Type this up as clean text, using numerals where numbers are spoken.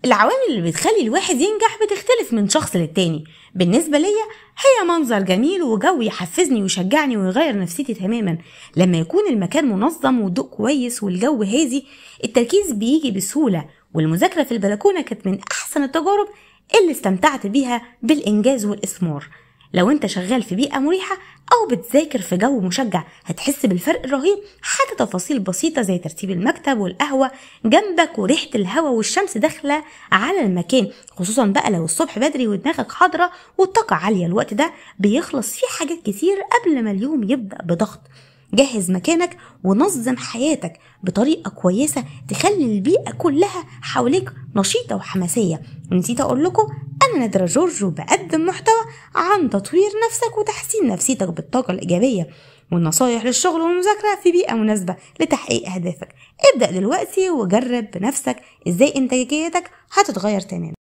العوامل اللي بتخلي الواحد ينجح بتختلف من شخص للتاني. بالنسبة ليا هي منظر جميل وجو يحفزني ويشجعني ويغير نفسيتي تماما. لما يكون المكان منظم والضوء كويس والجو هادي، التركيز بيجي بسهولة. والمذاكرة في البلكونة كانت من أحسن التجارب اللي استمتعت بيها بالإنجاز والإثمار. لو انت شغال في بيئة مريحة أو بتذاكر في جو مشجع هتحس بالفرق الرهيب. حتى تفاصيل بسيطة زي ترتيب المكتب والقهوة جنبك وريحة الهواء والشمس داخلة على المكان، خصوصا بقى لو الصبح بدري ودماغك حاضرة والطاقة عالية. الوقت ده بيخلص فيه حاجات كتير قبل ما اليوم يبدأ بضغط. جهز مكانك ونظم حياتك بطريقة كويسة تخلي البيئة كلها حواليك نشيطة وحماسية. ونسيت أقول لكم أنا نادرة جورج، وبقدم محتوى عن تطوير نفسك وتحسين نفسيتك بالطاقة الإيجابية والنصايح للشغل والمذاكرة في بيئة مناسبة لتحقيق أهدافك. ابدأ دلوقتي وجرب بنفسك إزاي إنتاجيتك هتتغير تماما.